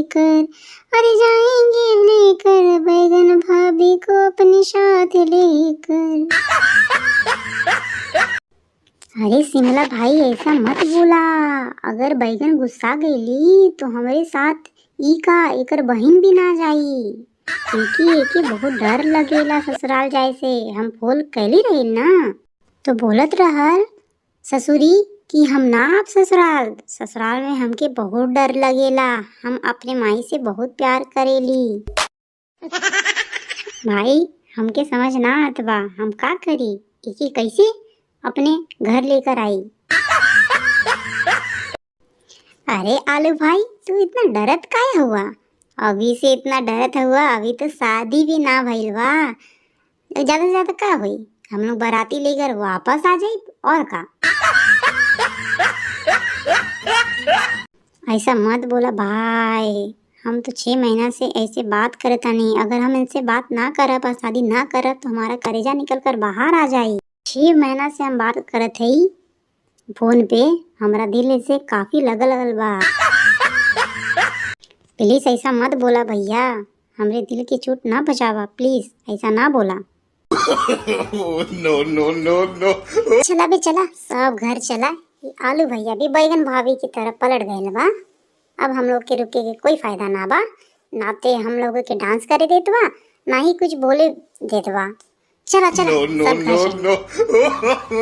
लेकर, अरे जाएंगे लेकर बैगन भाभी को अपने साथ लेकर। अरे शिमला भाई, ऐसा मत बोला। अगर बैगन गुस्सा गईली तो हमरे साथ ई का एकर बहिन भी ना जाई, क्योंकि एके बहुत डर लगेला ससुराल जाए से। हम फोन कैली रही ना, तो बोलत रहल ससुरी कि हम ना आप ससुराल, ससुराल में हमके बहुत डर लगेला, हम अपने माई से बहुत प्यार करेली। भाई, हमके समझ ना आत बा, हम का करी? एके कैसे अपने घर लेकर आई? अरे आलू भाई, तू इतना डरत काहे हुआ? अभी से इतना डरत हुआ? अभी तो शादी भी ना भइल बा। ज़्यादा से ज़्यादा का होई? हम लोग बाराती लेकर वापस आ जाई और का। ऐसा मत बोला भाई, हम तो 6 महीना से ऐसे बात करता नहीं। अगर हम इनसे बात ना करब और शादी ना करब तो हमारा करेजा निकल कर बाहर आ जाई। 6 महीना से हम बात करत हई फोन पे, हमारा दिल से काफी लगल लगल बा। प्लीज, ऐसा मत बोला भैया, हमरे दिल की चोट ना बचावा। प्लीज, ऐसा ना बोला। No, no, no, no. चला बे, चला, सब घर चला। ये आलू भैया भी बैगन भाभी की तरफ पलट गए बा। अब हम लोग के रुके के कोई फायदा ना बा। ना ते हम लोग के डांस करे देत बा, ना ही कुछ बोले देत बा। चला चला। No, no, सब घर no, चला। no.